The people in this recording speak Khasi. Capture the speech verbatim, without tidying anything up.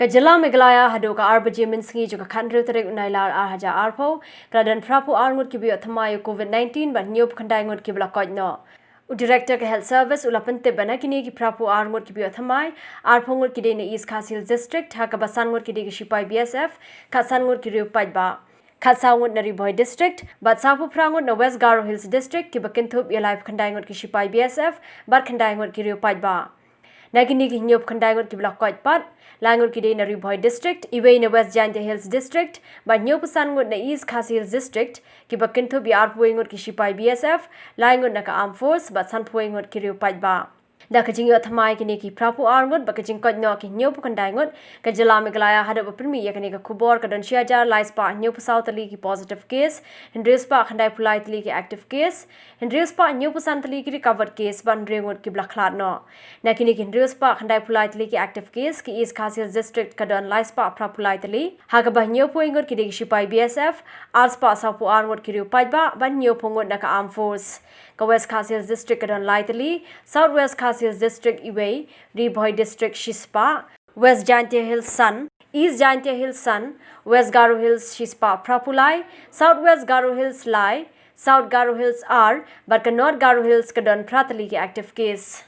Ka jylla Meghalaya haduh ka ar baje mynsngi jong ka khathynriew tarik u Nailar ar hajar arphew ka la don phraphew ar ngut kiba ïoh thymmai ïa u Covid nineteen bad hynñiewphew khyndai ngut kiba la koit noh. U Director ka Health Service u la pyntip ba na kine ki phraphew ar ngut kiba ïoh thymmai, arphew ngut ki dei na East Khasi Hills District, ha kaba san ngut ki dei ki shipai B S F, khatsan ngut ki riew paidbah, khatsaw ngut na Ri Bhoi District bad sawphew phra ngut na West Garo Hills District, kiba kynthup ïa laiphew khyndai ngut ki shipai B S F bad khyndai ngut ki riew paidbah. Na kine ki hynñiewphew khyndai ngut kiba la koit pat, lai ngut ki dei na Ri Bhoi District, iwei na West Jaintia Hills District bad hynñiewphew san ngut na East Khasi Hills District, kiba kynthup ïa arphew wei ngut ki shipai B S F, lai ngut na ka Armed Force bad sanphew wei ngut ki riew paidbah. Da ka jingïoh thymmai kine ki phraphew ar ngut bad ka jingkoit noh ki hynñiewphew khyndai ngut, ka jylla Meghalaya haduh ba pynmih ïa kane ka khubor ka don shi hajar lai spah hynñiewphew saw tylli ki positive case, hynriew spah khyndaiphew lai tylli ki active case, hynriew spah hynñiewphew san tylli ki recovered case bad hynriew ngut kiba la khlad noh. Na kine ki hynriew spah khyndaiphew lai tylli ki active case, ki East Khasi Hills District ka don lai spah phraphew lai tylli, ha kaba hynñiewphew wei ngut ki dei ki shipai B S F, ar spah sawphew ar ngut ki riew paidbah bad hynñiewphew ngut na ka Armed Force. Ka West Khasi Hills District ka don lai tylli, South West Khasi Hills District iwei, Ri Bhoi District shispah, West Jaintia Hills san, East Jaintia Hills san, West Garo Hills shispah phraphew lai, South West Garo Hills lai, South Garo Hills ar, bad ka North Garo Hills ka don phra tylli ki active case.